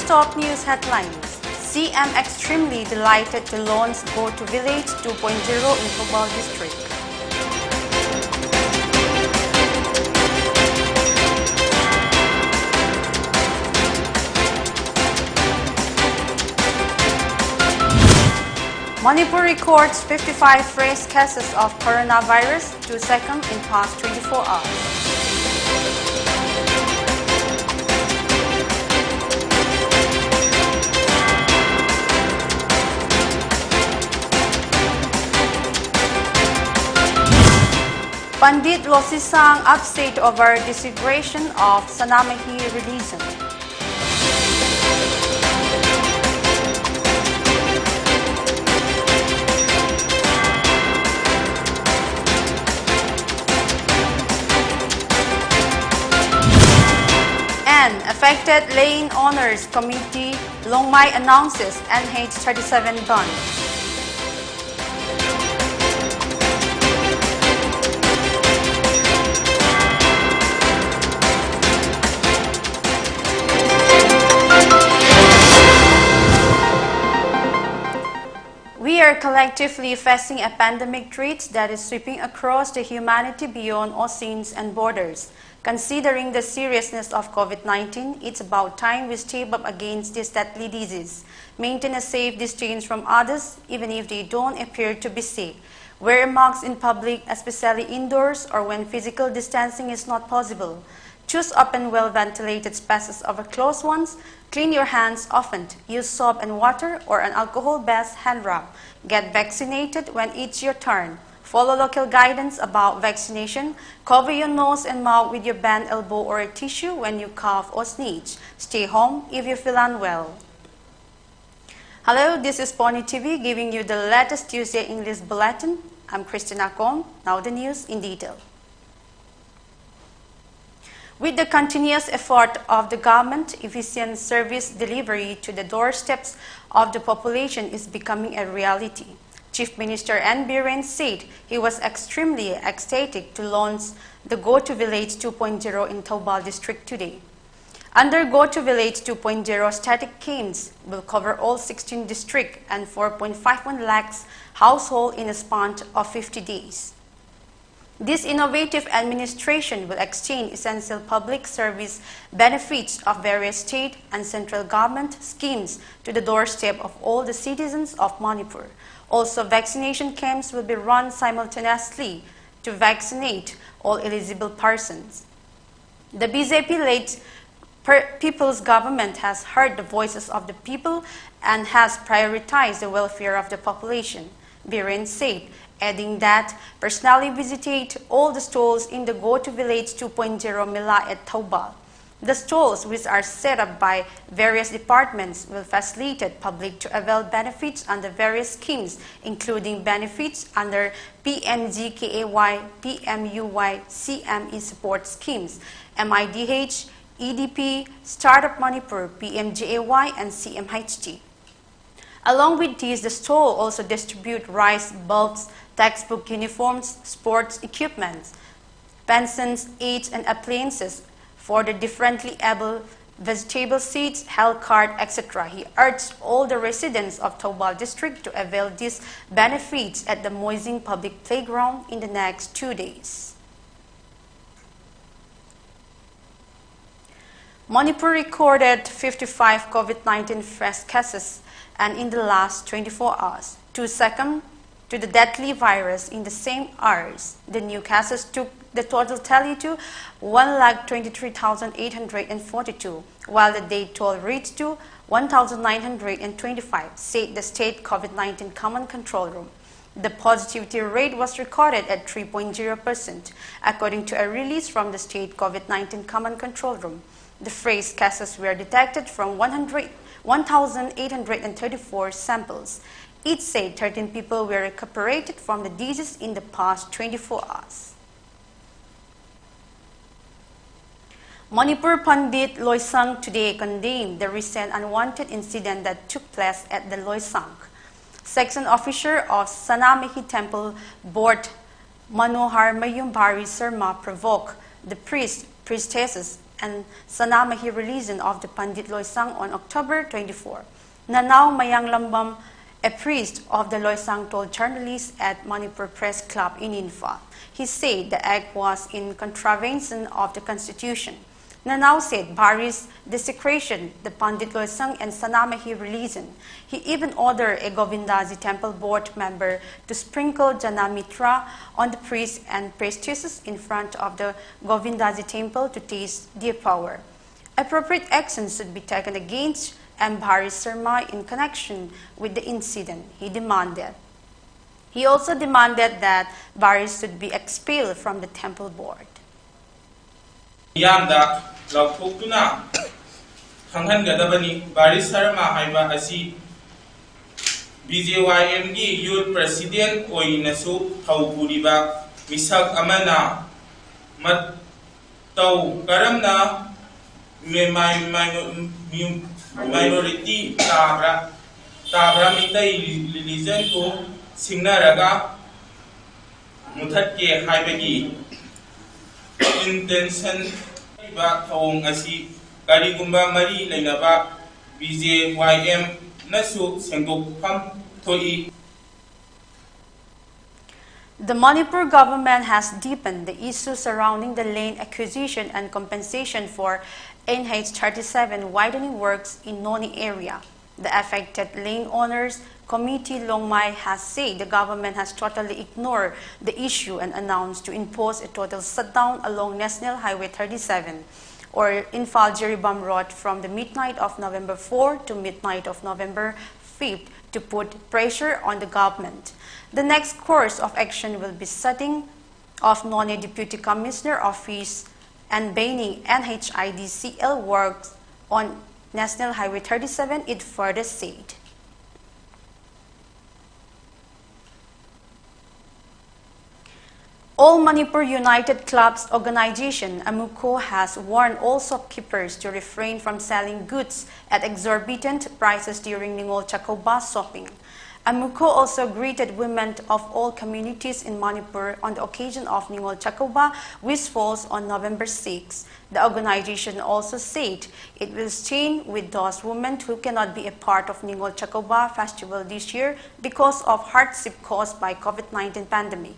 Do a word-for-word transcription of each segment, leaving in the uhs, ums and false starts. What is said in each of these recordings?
Top news headlines. C M extremely delighted to launch Go to Village two point zero in Thoubal District. Manipur records fifty-five fresh cases of coronavirus, two seconds in past twenty-four hours. Pandit Losisang upset over desecration of Sanamahi religion. And affected land owners committee Longmai announces N H thirty-seven bond. We are collectively facing a pandemic threat that is sweeping across the humanity beyond oceans and borders. Considering the seriousness of COVID nineteen, it's about time we step up against this deadly disease. Maintain a safe distance from others, even if they don't appear to be sick. Wear a mask in public, especially indoors or when physical distancing is not possible. Choose open, well-ventilated spaces over closed ones. Clean your hands often. Use soap and water or an alcohol-based hand rub. Get vaccinated when it's your turn. Follow local guidance about vaccination. Cover your nose and mouth with your bent elbow or a tissue when you cough or sneeze. Stay home if you feel unwell. Hello, this is Pony T V giving you the latest Tuesday English bulletin. I'm Christina Kong. Now the news in detail. With the continuous effort of the government, efficient service delivery to the doorsteps of the population is becoming a reality. Chief Minister N Biren said he was extremely ecstatic to launch the Go to Village two point zero in Thoubal District today. Under Go to Village two point zero, static schemes will cover all sixteen districts and four point five one lakhs households in a span of fifty days. This innovative administration will extend essential public service benefits of various state and central government schemes to the doorstep of all the citizens of Manipur. Also, vaccination camps will be run simultaneously to vaccinate all eligible persons. The B J P-led per- People's Government has heard the voices of the people and has prioritized the welfare of the population, Biren said, adding that personally visited all the stalls in the Go to Village two point zero Mela at Thoubal. The stalls, which are set up by various departments, will facilitate public to avail benefits under various schemes, including benefits under P M G K A Y, P M U Y, C M E support schemes, M I D H, E D P, Startup Manipur, P M G A Y, and C M H T. Along with these, the stall also distribute rice, bulbs, textbook, uniforms, sports equipments, pensions, aids, and appliances for the differently able vegetable seeds, health card, et cetera. He urged all the residents of Thoubal district to avail these benefits at the Moising Public Playground in the next two days. Manipur recorded fifty-five COVID nineteen fresh cases, and in the last twenty-four hours, two succumbed to the deadly virus in the same hours. The new cases took the total tally to one lakh twenty-three thousand eight hundred and forty-two, while the death toll reached to one thousand nine hundred and twenty-five, said the state COVID nineteen Command Control Room. The positivity rate was recorded at three point zero percent, according to a release from the state COVID nineteen Command Control Room. The fresh cases were detected from one hundred, one thousand eight hundred and thirty-four samples. It said thirteen people were recuperated from the disease in the past twenty-four hours. Manipur Pandit Loisang today condemned the recent unwanted incident that took place at the Loisang. Section officer of Sanamehi Temple Board Manohar Mayumbari Sharma provoked the priest, priestesses, and Sanamahi religion of the Pandit Loisang on October twenty-four. Nanao Mayanglambam, a priest of the Loisang, told journalists at Manipur Press Club in Imphal. He said the act was in contravention of the constitution. Nanao said Bhari's desecration the Pandit Loisang and Sanamahi religion. He even ordered a Govindaji temple board member to sprinkle Janamitra on the priests and priestesses in front of the Govindaji temple to test their power. Appropriate action should be taken against M Bhari Sharma in connection with the incident, he demanded. He also demanded that Bhari should be expelled from the temple board. ꯃꯤꯌꯥꯝꯗ ꯂꯥꯎꯊꯣꯛꯇꯨꯅ ꯈꯪꯍꯟꯒꯗꯕꯅꯤ꯫ ꯕꯥꯔꯤ ꯁꯔꯃ ꯍꯥꯏꯕ ꯑꯁꯤ B J ꯋꯥꯏ ꯑꯦꯝꯒꯤ ꯌꯨꯠ president ꯑꯣꯏꯅꯁꯨ ꯊꯧ ꯄꯨꯔꯤꯕ ꯃꯤꯁꯛ ꯑꯃꯅ ꯃꯇꯧ ꯀꯔꯝꯅ ꯃꯥꯏꯅꯣꯔꯤꯇꯤ ꯇꯥꯕ꯭ꯔꯥ ꯇꯥꯕ꯭ꯔꯥ ꯃꯤꯇꯩ ꯔꯤꯂꯤꯖꯟꯕꯨ ꯁꯤꯡꯅꯔꯒ ꯃꯨꯊꯠꯀꯦ ꯍꯥꯏꯕꯒꯤ ꯏꯟꯇꯦꯟꯁꯟ ꯂꯩꯕ ꯊꯧꯑꯣꯡ ꯑꯁꯤ ꯀꯔꯤꯒꯨꯝꯕ ꯃꯔꯤ ꯂꯩꯅꯕ ꯕꯤ ꯖꯦ ꯋꯥꯏ ꯑꯦꯝꯅꯁꯨ ꯁꯦꯡꯗꯣꯛꯐꯝ ꯊꯣꯛꯏ꯫ The Manipur government has deepened the issue surrounding the land acquisition and compensation for N H thirty-seven widening works in Noney area. The affected landowners committee Longmai has said the government has totally ignored the issue and announced to impose a total shutdown along National Highway thirty-seven or Imphal Jiribam Road from the midnight of November four to midnight of November fifth to put pressure on the government. The next course of action will be shutting of Noney Deputy Commissioner Office and banning N H I D C L works on National Highway thirty-seven, it further said. All Manipur United Clubs Organization, AMUCO, has warned all shopkeepers to refrain from selling goods at exorbitant prices during Ningol Chakouba shopping. AMUCO also greeted women of all communities in Manipur on the occasion of Ningol Chakouba, which falls on November six. The organization also said it will stand with those women who cannot be a part of Ningol Chakouba festival this year because of hardship caused by COVID nineteen pandemic.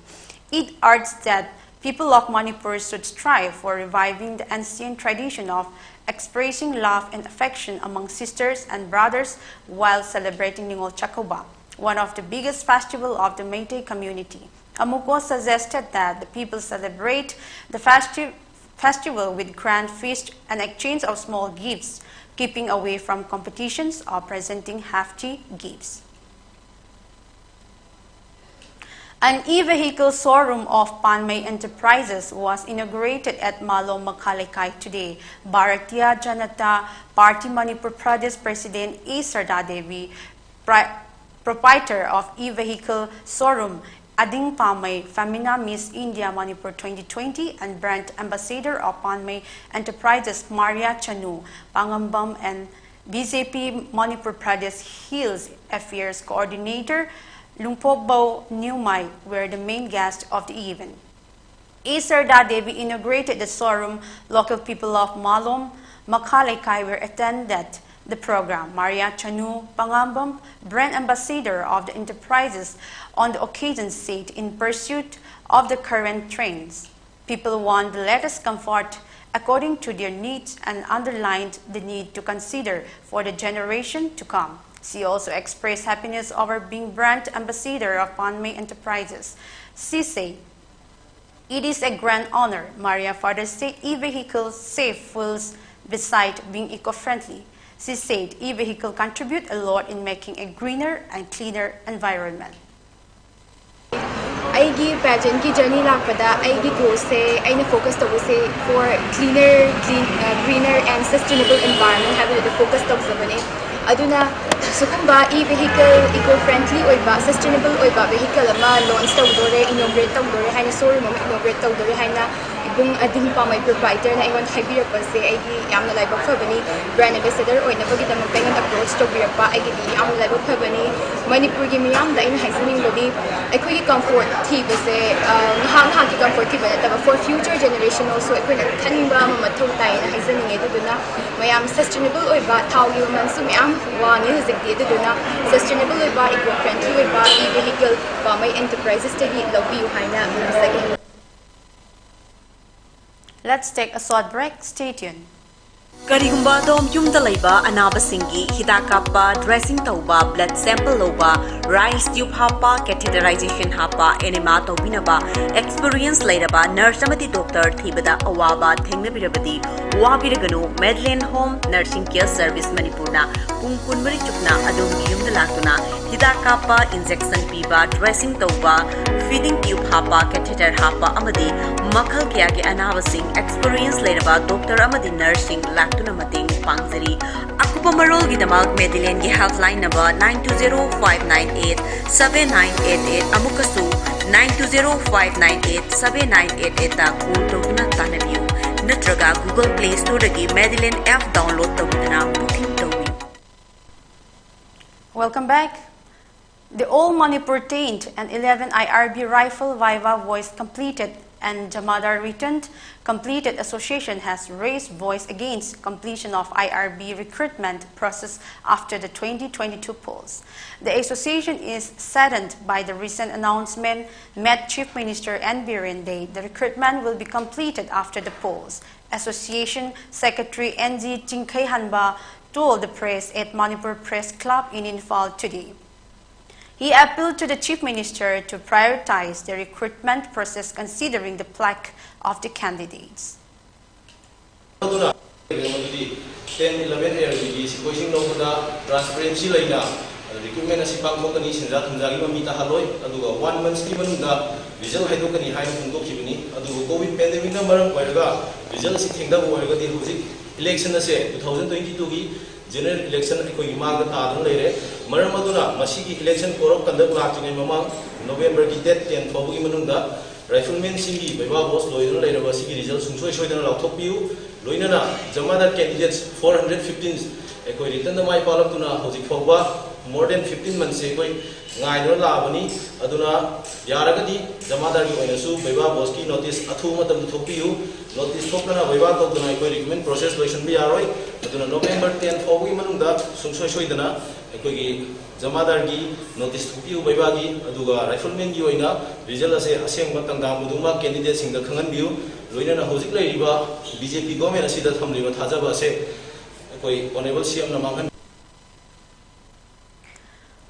It urged that people of Manipur should strive for reviving the ancient tradition of expressing love and affection among sisters and brothers while celebrating Ningol Chakouba, one of the biggest festival of the Meitei community. AMUCO suggested that the people celebrate the festi- festival with grand feast and exchange of small gifts, keeping away from competitions or presenting hefty gifts. An e-vehicle showroom of Panmei Enterprises was inaugurated at Malom Makhaleikai today. Bharatiya Janata Party Manipur Pradesh President E Sarda Devi, pri- proprietor of e-vehicle showroom Ading Pamei, Femina Miss India Manipur twenty twenty and brand ambassador of Panmei Enterprises Maria Chanu Pangambam and B J P Manipur Pradesh Hills Affairs Coordinator Lungpobo Newmai were the main guests of the event. E Sarda Devi inaugurated the showroom. Local people of Malom Makhaleikai were attended the program. Maria Chanu Pangambam, brand ambassador of the enterprises on the occasion, said in pursuit of the current trends, people want the latest comfort according to their needs and underlined the need to consider for the generation to come. She also expressed happiness over being brand ambassador of Panmei Enterprises. She said, it is a grand honor. Maria further said e-vehicle save fuels beside being eco-friendly. She said e-vehicle contribute a lot in making a greener and cleaner environment. ꯑꯩꯒꯤ pageantꯀꯤ journey ꯂꯥꯛꯄꯗ ꯑꯩꯒꯤ goalꯁꯦ ꯑꯩꯅ focus ꯇꯧꯕꯁꯦ for cleaner, clean, greener and sustainable environment ꯍꯥꯏꯕꯗꯨꯗ focus ꯇꯧꯖꯕꯅꯦ꯫ ꯑꯗꯨꯅ ꯁꯤꯒꯨꯝꯕ e-vehicle, eco-friendly ꯑꯣꯏꯕ, sustainable ꯑꯣꯏꯕ vehicle ꯑꯃ launch ꯇꯧꯗꯣꯔꯦ, inaugurate ꯇꯧꯗꯣꯔꯦ ꯍꯥꯏꯅ showroom ꯑꯃ inaugurate ꯇꯧꯗꯣꯔꯦ ꯍꯥꯏꯅ ꯌꯨꯝ ꯑꯗꯤꯡ ꯄꯥꯝꯃꯩ proprietor ꯅ ꯑꯩꯉꯣꯟꯗ ꯍꯥꯏꯕꯤꯔꯛꯄꯁꯦ ꯑꯩꯒꯤ ꯌꯥꯝꯅ ꯂꯥꯏꯕꯛ ꯐꯕꯅꯤ꯫ Brand ambassador ꯑꯣꯏꯅꯕꯒꯤꯗꯃꯛꯇ ꯑꯩꯉꯣꯟꯗ approach ꯇꯧꯕꯤꯔꯛꯄ ꯑꯩꯒꯤꯗꯤ ꯌꯥꯝꯅ ꯂꯥꯏꯕꯛ ꯐꯕꯅꯤ꯫ ꯃꯅꯤꯄꯨꯔꯒꯤ ꯃꯤꯌꯥꯝꯗ ꯑꯩꯅ ꯍꯥꯏꯖꯅꯤꯡꯕꯗꯤ ꯑꯩꯈꯣꯏꯒꯤ comfort ꯊꯤꯕꯁꯦ, ꯑ, ꯉꯥꯏꯍꯥꯛ ꯉꯥꯏꯍꯥꯛꯀꯤ comfort ꯊꯤꯕ ꯅꯠꯇꯕ, for future generation also ꯑꯩꯈꯣꯏꯅ ꯈꯟꯕ ꯑꯃ ꯃꯊꯧ ꯇꯥꯏꯌꯦꯅ ꯍꯥꯏꯖꯅꯤꯡꯉꯦ꯫ ꯑꯗꯨꯗꯨꯅ ꯃꯌꯥꯝ sustainable ꯑꯣꯏꯕ, ꯊꯥꯎꯒꯤ ꯃꯃꯜꯁꯨ ꯃꯌꯥꯝ ꯋꯥꯡꯉꯦ ꯍꯧꯖꯤꯛꯇꯤ, ꯑꯗꯨꯗꯨꯅ sustainable ꯑꯣꯏꯕ, eco friendly ꯑꯣꯏꯕ e vehicle ꯄꯥꯝꯃꯩ enterprises ꯇꯒꯤ ꯂꯧꯕꯤꯌꯨ ꯍꯥꯏꯅ ꯅꯤꯡꯖꯒꯦ꯫ Let's take a short break. Stay tuned. ꯀꯔꯤꯒꯨꯝꯕ ꯑꯗꯣꯝ ꯌꯨꯝꯗ ꯂꯩꯕ ꯑꯅꯥꯕꯁꯤꯡꯒꯤ ꯍꯤꯗꯥꯛ ꯀꯥꯞꯄ, dressing ꯇꯧꯕ, blood sample ꯂꯧꯕ, rice tube ꯍꯥꯞꯄ, catheterization ꯍꯥꯞꯄ, enema ꯇꯧꯕꯤꯅꯕ experience ꯂꯩꯔꯕ nurse ꯑꯃꯗꯤ doctor ꯊꯤꯕꯗ ꯑꯋꯥꯕ ꯊꯦꯡꯅꯕꯤꯔꯕꯗꯤ, ꯋꯥꯕꯤꯔꯒꯅꯨ꯫ Madeline Home Nursing Care Service ꯃꯅꯤꯄꯨꯔꯅ ꯄꯨꯡ ꯀꯨꯟꯃꯔꯤ ꯆꯨꯞꯅ ꯑꯗꯣꯝꯒꯤ ꯌꯨꯝꯗ ꯂꯥꯛꯇꯨꯅ ꯍꯤꯗꯥꯛ ꯀꯥꯞꯄ, injection ꯄꯤꯕ, dressing ꯇꯧꯕ, feeding tube ꯍꯥꯞꯄ, catheter ꯍꯥꯞꯄ ꯑꯃꯗꯤ ꯃꯈꯜ ꯀꯌꯥꯒꯤ ꯑꯅꯥꯕꯁꯤꯡ experience ꯂꯩꯔꯕ doctor ꯑꯃꯗꯤ nurse ꯁꯤꯡ ꯂꯥꯛꯇꯨꯅ ꯃꯇꯦꯡ ꯄꯥꯡꯖꯔꯤ꯫ ꯑꯀꯨꯞꯄ ꯃꯔꯣꯜꯒꯤꯗꯃꯛ Madeline ꯒꯤ helpline number nine two zero five nine eight seven nine eight eight, ꯑꯃꯨꯛꯀꯁꯨ nine two zero five nine eight seven nine eight eight ꯇ call ꯇꯧꯗꯨꯅ ꯇꯥꯟꯅꯕꯤꯌꯨ, ꯅꯠꯇ꯭ꯔꯒ Google Play Store ꯗꯒꯤ Madeline app download ꯇꯧꯗꯨꯅ booking ꯇꯧꯕꯤꯌꯨ꯫ Welcome back. The All Manipur Tent and eleven I R B Rifle Viva Voice completed and Jamadar returned completed association has raised voice against completion of I R B recruitment process after the twenty twenty-two polls. The association is saddened by the recent announcement made Chief Minister N Biren Dey the recruitment will be completed after the polls. Association Secretary N G Chingkheihanba told the press at Manipur Press Club in Imphal today. He appealed to the Chief Minister to prioritize the recruitment process considering the plight of the candidates. ꯑꯗꯨꯅ ꯃꯗꯨꯗꯤ ten eleven A R B ꯒꯤ ꯁꯤꯈꯣꯏꯁꯤꯡ ꯂꯧꯕꯗ transparency ꯂꯩꯅ recruitment ꯑꯁꯤ ꯄꯥꯡꯊꯣꯛꯀꯅꯤ, ꯁꯦꯟꯖꯥ ꯊꯨꯝꯖꯥꯒꯤ ꯃꯃꯤ ꯇꯥꯍꯜꯂꯣꯏ, ꯑꯗꯨꯒ one month ꯀꯤ ꯃꯅꯨꯡꯗ result ꯍꯥꯏꯗꯣꯛꯀꯅꯤ ꯍꯥꯏꯅ ꯐꯣꯡꯗꯣꯛꯈꯤꯕꯅꯤ꯫ ꯑꯗꯨꯕꯨ COVID pandemic ꯅ ꯃꯔꯝ ꯑꯣꯏꯔꯒ result ꯑꯁꯤ ꯊꯦꯡꯊꯕ ꯑꯣꯏꯔꯒꯗꯤ ꯍꯧꯖꯤꯛ election ꯑꯁꯤ two thousand twenty two ꯒꯤ general election ꯑꯩꯈꯣꯏꯒꯤ ꯃꯥꯡꯗ ꯇꯥꯗꯨꯅ ꯂꯩꯔꯦ꯫ ꯃꯔꯝ ꯑꯗꯨꯅ ꯃꯁꯤꯒꯤ election code of conduct ꯂꯥꯛꯇ꯭ꯔꯤꯉꯩ ꯃꯃꯥꯡ November ꯒꯤ date ten ꯐꯥꯎꯕꯒꯤ ꯃꯅꯨꯡꯗ ꯔꯥꯏꯐꯜꯃꯦꯟꯁꯤꯡꯒꯤ ꯕꯩꯕꯥ ꯕꯣꯁ ꯂꯣꯏꯗꯨꯅ ꯂꯩꯔꯕ ꯑꯁꯤꯒꯤ ꯔꯤꯖꯜ ꯁꯨꯡꯁꯣꯏ ꯁꯣꯏꯗꯅ ꯂꯥꯎꯊꯣꯛꯄꯤꯌꯨ꯫ ꯂꯣꯏꯅꯅ ꯖꯃꯥꯗꯥꯔ ꯀꯦꯟꯗꯤꯗꯦꯠꯁ ꯐꯣꯔ ꯍꯟꯗ꯭ꯔꯦꯠ ꯐꯤꯐꯇꯤꯟ ꯑꯩꯈꯣꯏ ꯔꯤꯇꯟꯗ ꯃꯥꯏ ꯄꯥꯛꯂꯛꯇꯨꯅ ꯍꯧꯖꯤꯛ ꯐꯥꯎꯕ ꯃꯣꯔ ꯗꯦꯟ ꯐꯤꯐꯇꯤꯟ ꯃꯟꯁꯦ ꯑꯩꯈꯣꯏ ꯉꯥꯏꯗꯨꯅ ꯂꯥꯛꯑꯕꯅꯤ꯫ ꯑꯗꯨꯅ ꯌꯥꯔꯒꯗꯤ ꯖꯃꯥꯗꯥꯔꯒꯤ ꯑꯣꯏꯅꯁꯨ ꯕꯩꯕꯥ ꯕꯣꯁꯀꯤ ꯅꯣꯇꯤꯁ ꯑꯊꯨꯕ ꯃꯇꯝꯗ ꯊꯣꯛꯄꯤꯌꯨ꯫ ꯅꯣꯇꯤꯁ ꯊꯣꯛꯇꯅ ꯕꯩꯕꯥ ꯇꯧꯗꯅ ꯑꯩꯈꯣꯏ ꯔꯤꯀ꯭ꯔꯨꯠꯃꯦꯟ ꯄ꯭ꯔꯣꯁꯦꯁ ꯂꯣꯏꯁꯤꯟꯕ ꯌꯥꯔꯣꯏ꯫ ꯑꯗꯨꯅ ꯅꯣꯕꯦꯝꯕꯔ ꯇꯦꯟ ꯐꯥꯎꯕꯒꯤ ꯃꯅꯨꯡꯗ ꯁꯨꯡꯁꯣꯏ ꯁꯣꯏꯗꯅ ꯑꯩꯈꯣꯏꯒꯤ ꯖꯃꯥꯗꯥꯔꯒꯤ ꯅꯣꯇꯤꯁ ꯊꯣꯛꯄꯤꯌꯨ ꯕꯩꯕꯥꯒꯤ꯫ ꯑꯗꯨꯒ ꯔꯥꯏꯐꯜꯃꯦꯟꯒꯤ ꯑꯣꯏꯅ ꯔꯤꯖꯜ ꯑꯁꯦ ꯑꯁꯦꯡꯕ ꯇꯪꯗꯥ ꯃꯗꯨꯃꯛ ꯀꯦꯟꯗꯤꯗꯦꯠꯁꯤꯡꯗ ꯈꯪꯍꯟꯕꯤꯌꯨ꯫ ꯂꯣꯏꯅꯅ ꯍꯧꯖꯤꯛ ꯂꯩꯔꯤꯕ ꯕꯤ ꯖꯦ ꯄꯤ ꯒꯣꯔꯃꯦꯟ ꯑꯁꯤꯗ ꯊꯝꯂꯤꯕ ꯊꯥꯖꯕ ꯑꯁꯦ ꯑꯩꯈꯣꯏ ꯑꯣꯅꯔꯦꯕꯜ ꯁꯤ ꯑꯦꯝꯅ ꯃꯥꯡꯍꯟ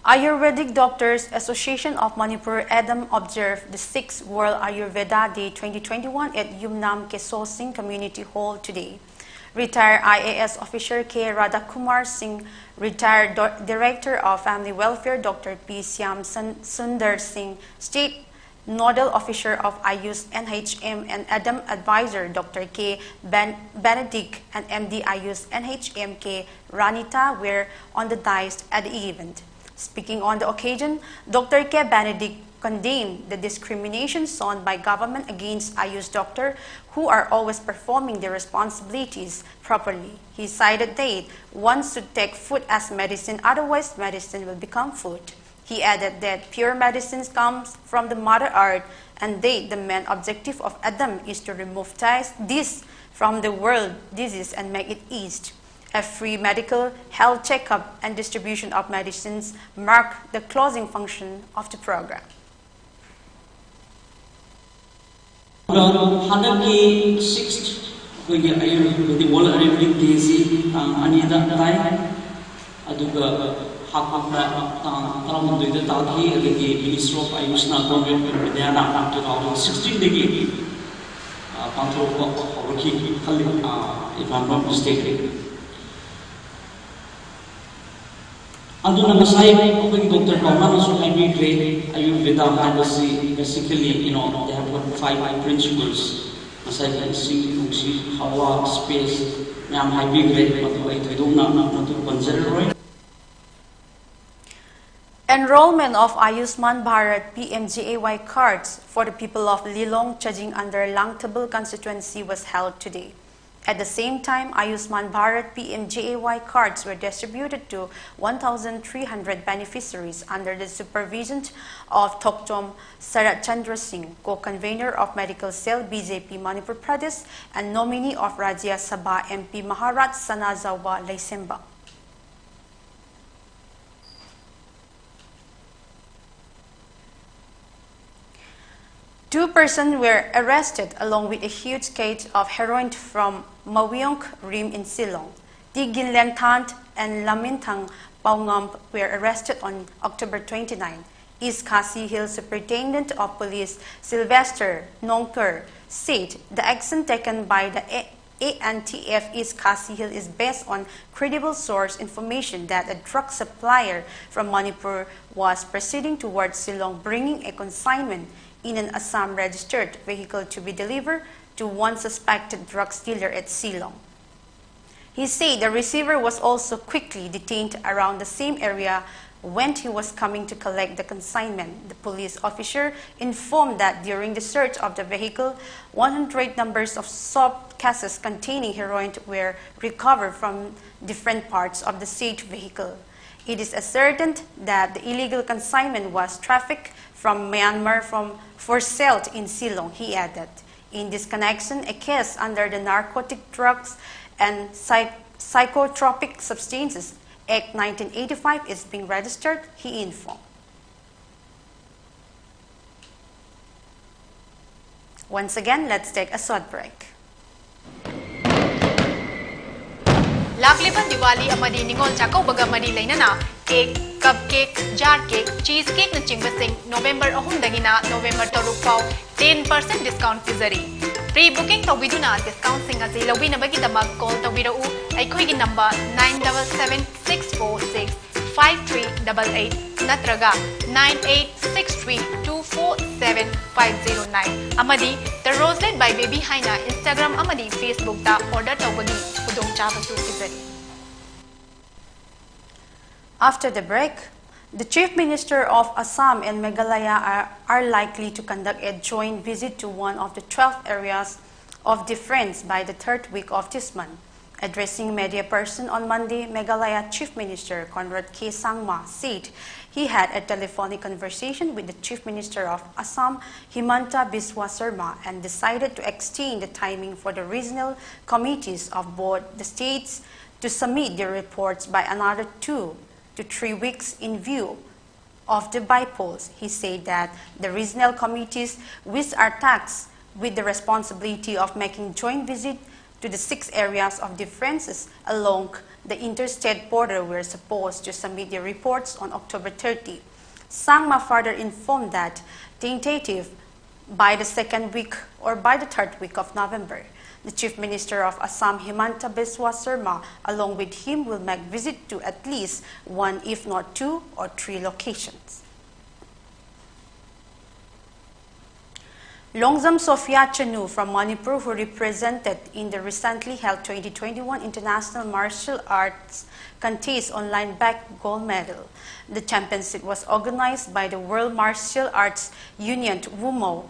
Ayurvedic Doctors Association of Manipur, ADAM, observed the sixth World Ayurveda Day twenty twenty-one at Yumnam Keso Singh Community Hall today. Retired I A S officer K Radhakumar Singh, retired do- Director of Family Welfare Doctor P Shyam Sun- Sundar Singh, State Nodal Officer of Ayush N H M and ADAM Advisor Doctor K Ben- Benedict and M D Ayush N H M K Ranita were on the dais at the event. Speaking on the occasion, Doctor K Benedict condemned the discrimination shown by government against Ayush doctor who are always performing their responsibilities properly. He cited that one should take food as medicine, otherwise medicine will become food. He added that pure medicine comes from the Mother Earth and that the main objective of ADAM is to remove ties, this from the world disease and make it east. A free medical health checkup and distribution of medicines mark the closing function of the program. ꯍꯟꯗꯛꯀꯤ six ꯑꯩꯈꯣꯏꯒꯤ ayurvedic world ayurvedic ꯗꯦꯁꯤ ꯇꯥꯡ ꯑꯅꯤꯗ ꯇꯥꯏ꯫ ꯑꯗꯨꯒ ꯍꯥꯞꯄ ꯇꯥꯡ ꯇꯔꯥꯍꯨꯝꯗꯣꯏꯗ ꯇꯥꯈꯤ꯫ ꯑꯗꯒꯤ ꯃꯤꯅꯤꯁꯇ꯭ꯔꯤ ꯑꯣꯐ ꯑꯥꯌꯨꯁꯅ ꯒꯣꯔꯃꯦꯟ ꯑꯣꯐ ꯏꯟꯗꯤꯌꯥꯅ ꯇꯨ ꯊꯥꯎꯖꯟ ꯁꯤꯛꯁꯇꯤꯟꯗꯒꯤ ꯄꯥꯡꯊꯣꯔꯛꯄ ꯍꯧꯔꯛꯈꯤ ꯈꯜꯂꯤ ꯏꯝꯐꯥꯜ ꯅꯣꯔꯠ ꯗꯤꯁꯇ꯭ꯔꯤꯛꯇ꯫ ꯑꯗꯨꯅ ꯉꯁꯥꯏ ꯑꯩꯈꯣꯏꯒꯤ ꯗꯣꯛꯇꯔ ꯄꯥꯎꯃꯥꯅꯁꯨ ꯍꯥꯏꯕꯤꯈ꯭ꯔꯦ, ꯑꯌꯨꯔꯚꯦꯗꯥ ꯍꯥꯏꯕꯁꯤ basically, you know, they have got five principles. ꯉꯁꯥꯏꯒꯤ ꯏꯁꯤꯡ, ꯅꯨꯡꯁꯤꯠ, ꯍꯋꯥ, space ꯃꯌꯥꯝ ꯍꯥꯏꯕꯤꯈ꯭ꯔꯦ, ꯃꯗꯨ ꯑꯩ ꯊꯣꯏꯗꯣꯛꯅ ꯃꯗꯨ ꯄꯟꯖꯔꯔꯣꯏ꯫ Enrollment of Ayushman Bharat P M J A Y cards for the people of Lilong Chajing under Langtabal constituency was held today. At the same time, Ayushman Bharat P M J A Y cards were distributed to one thousand three hundred beneficiaries under the supervision of Thokchom Sarat Chandra Singh, co-convener of Medical Cell B J P Manipur Pradesh and nominee of Rajya Sabha M P Maharaj Sanajawa Leisemba. Two persons were arrested along with a huge cage of heroin from Mawiong Rim in Shillong. Tigin Lenthant and Laminthang Paungam were arrested on October twenty-nine. East Khasi Hills Superintendent of Police Sylvester Nongker said the action taken by the A- A N T F East Khasi Hills is based on credible source information that a drug supplier from Manipur was proceeding towards Shillong bringing a consignment in an Assam registered vehicle to be delivered to one suspected drug dealer at Shillong. He said the receiver was also quickly detained around the same area when he was coming to collect the consignment. The police officer informed that during the search of the vehicle, one hundred numbers of soap cases containing heroin were recovered from different parts of the seized vehicle. It is ascertained that the illegal consignment was trafficked from Myanmar from for sale in Shillong, he added. In this connection, a case under the Narcotic Drugs and Psych- Psychotropic Substances Act nineteen eighty-five is being registered, he informed. Once again, let's take a short break. ꯂꯥꯛꯂꯤꯕ ꯗꯤꯋꯥꯂꯤ ꯑꯃꯗꯤ ꯅꯤꯉꯣꯜ ꯆꯥꯛꯀꯧꯕꯒ ꯃꯔꯤ ꯂꯩꯅꯅ cake, ꯀꯞ cake, jar cake, ꯆꯤꯁ ꯀꯦꯛꯅꯆꯤꯡꯕꯁꯤꯡ November ꯑꯍꯨꯝꯗꯒꯤꯅ November ꯇꯔꯨꯛ ꯐꯥꯎ ten percent discount ꯄꯤꯖꯔꯤ꯫ Pre booking ꯇꯧꯕꯤꯗꯨꯅ discountꯁꯤꯡ ꯑꯁꯤ ꯂꯧꯕꯤꯅꯕꯒꯤꯗꯃꯛ call ꯇꯧꯕꯤꯔꯛꯎ꯫ ꯑꯩꯈꯣꯏꯒꯤ number nine double seven six four six five three double eight ꯅꯠꯇ꯭ꯔꯒ nine eight six three two four seven five zero nine ꯑꯃꯗꯤ The Roselet by Baby ꯍꯥꯏꯅ Instagram ꯑꯃꯗꯤ Facebookꯇ order ꯇꯧꯕꯒꯤ ꯈꯨꯗꯣꯡꯆꯥꯕꯁꯨ ꯄꯤꯖꯔꯤ꯫ After the break, The Chief Minister of Assam and Meghalaya are, are likely to conduct a joint visit to one of the twelve areas of difference by the third week of this month. Addressing media person on Monday, Meghalaya Chief Minister Conrad K Sangma said he had a telephonic conversation with the Chief Minister of Assam, Himanta Biswa Sarma, and decided to extend the timing for the regional committees of both the states to submit their reports by another two to three weeks in view of the by-polls. He said that the regional committees, which are tasked with the responsibility of making joint visit to the six areas of differences along the interstate border, were supposed to submit their reports on October thirty. Sangma further informed that tentative by the second week or by the third week of November. The Chief Minister of Assam, Himanta Biswa Sarma, along with him, will make visit to at least one, if not two or three locations. Longzam Sophia Chanu from Manipur, who represented in the recently held twenty twenty-one International Martial Arts Contest online bag gold medal. The championship was organized by the World Martial Arts Union, WUMO,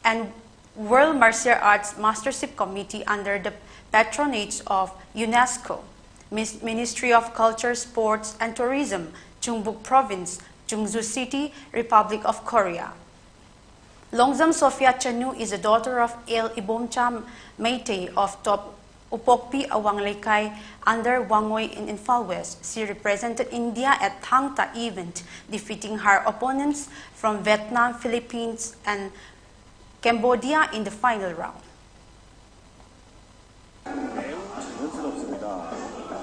and World Martial Arts Mastership Committee under the patronage of UNESCO, Mis-, Ministry of Culture, Sports and Tourism, Chungbuk Province, Chungju City, Republic of Korea. Longzam Sophia Chanu is the daughter of El Ibomcha Meitei of Top Upokpi Awang Leikai under Wangoi in Imphal West. She represented India at Thangta event, defeating her opponents from Vietnam, Philippines, and Cambodia in the final round. 매우 자연스럽습니다.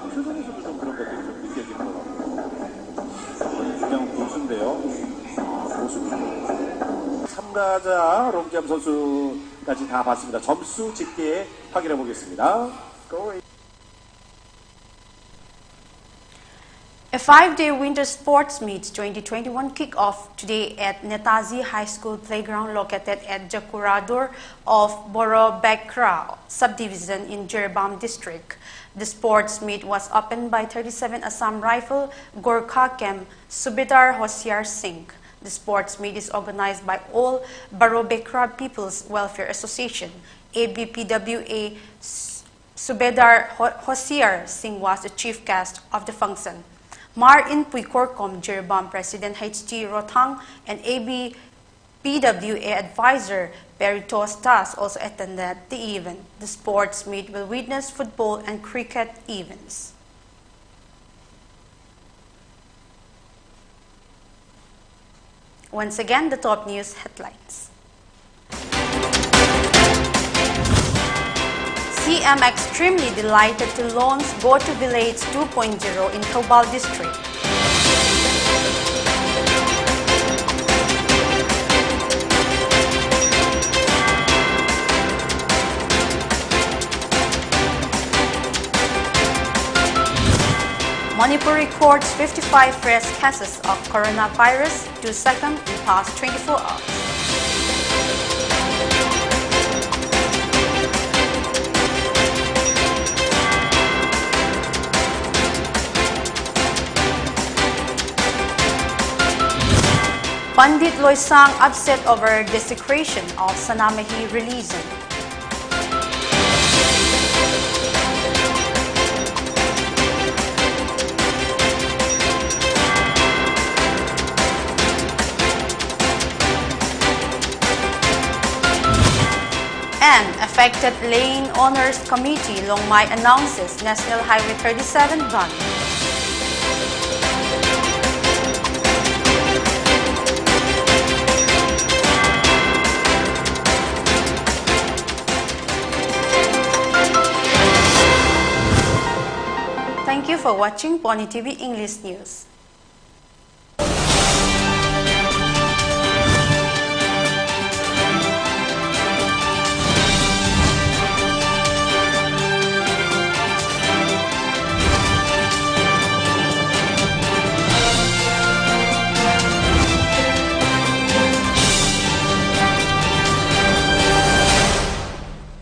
표정에서도 좀 그런 것들이 좀 느껴지는 것 같고 그냥 고수인데요. 아, 고수입니다. 참가자 롱지암 선수까지 다 봤습니다. 점수 집계 확인해 보겠습니다. A five-day Winter Sports Meet twenty twenty-one kick-off today at Netaji High School playground located at Jakurador of Borobekra subdivision in Jiribam district. The sports meet was opened by thirty-seven Assam Rifle Gorkha Camp Subedar Hosiar Singh. The sports meet is organized by All Borobekra People's Welfare Association, A B P W A. Subedar Ho-, Hosiar Singh was the chief guest of the function. Mar Inpui Korkom Jiribam President H T Rothang and A B P W A advisor Peritos Das also attended the event. The sports meet will witness football and cricket events. Once again, the top news headlines. C M extremely delighted to launch Go to Village two point zero in Thoubal District. Manipur records fifty-five fresh cases of coronavirus, two second in past twenty-four hours. Pandit Loisang upset over desecration of Sanamahi religion. And Affected Lane Owners Committee Longmai announces National Highway thirty-seven ban. Thank you for watching Pony T V English News.